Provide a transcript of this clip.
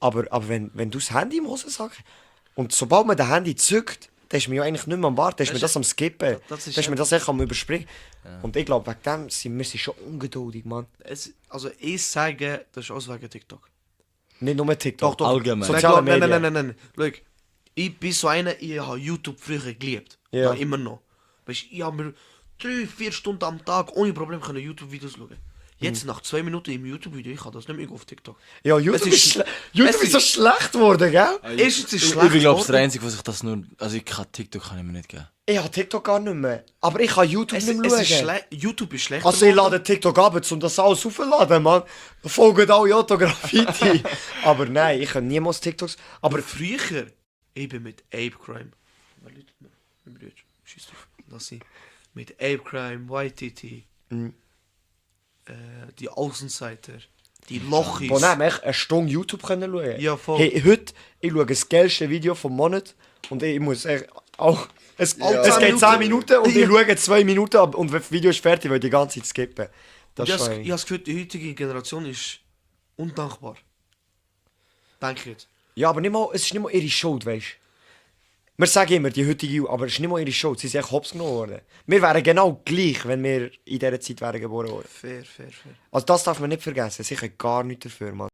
Aber wenn du das Handy im Hosensack und sobald man das Handy zückt, dann ist man ja eigentlich nicht mehr am Warten, dann ist man das am Skippen, dann ist man das echt am Überspringen. Ja. Und ich glaube, wegen dem sind wir schon ungeduldig, Mann. Also ich sage, das ist auch wegen TikTok. Nicht nur TikTok, doch. Allgemein. Soziale Medien. Nein. Schau, ich bin so einer, ich habe YouTube früher geliebt. Ja. Ja, immer noch. Weißt, ich habe mir 3-4 Stunden am Tag ohne Problem YouTube-Videos schauen. Jetzt nach 2 Minuten im YouTube-Video, ich kann das nicht mehr auf TikTok. Ja, YouTube ist so schlecht geworden, gell? Erstens ist es Ich schlecht bin, glaube ich, geworden. der Einzige, was ich das nur... Also ich kann TikTok kann ich mir nicht geben. Ich habe TikTok gar nicht mehr. Aber ich kann YouTube nicht mehr Es ist schauen. YouTube ist schlecht Also ich geworden. lade TikTok ab, um das alles aufzuladen, Mann. Da folgen alle Autograffiti. Aber nein, ich kann niemals TikToks... Aber früher, ich bin mit Ape Crime. Wer läutet mir? Mein Bruder. Schieß drauf. Lass ihn. Mit Ape Crime, YTT. Die Außenseiter. Die Lochis. Wo nein, echt eine Stunde YouTube können schauen. Ja, voll. Hey, heute, ich schaue das geilste Video vom Monat und ich muss echt auch... Es Ja. geht 10 Minuten und Ja. ich schaue 2 Minuten ab und wenn das Video ist fertig, weil ich die ganze Zeit skippen. Das Ich ist habe schon... das Gefühl, die heutige Generation ist undankbar. Denke ich jetzt. Ja, aber es ist nicht mal ihre Schuld, weißt du. Wir sagen immer, die heutige, aber es ist nicht mal ihre Schuld. Sie sind echt hops genommen worden. Wir wären genau gleich, wenn wir in dieser Zeit wären geboren worden. Fair. Also das darf man nicht vergessen. Sie können gar nichts dafür, Mann.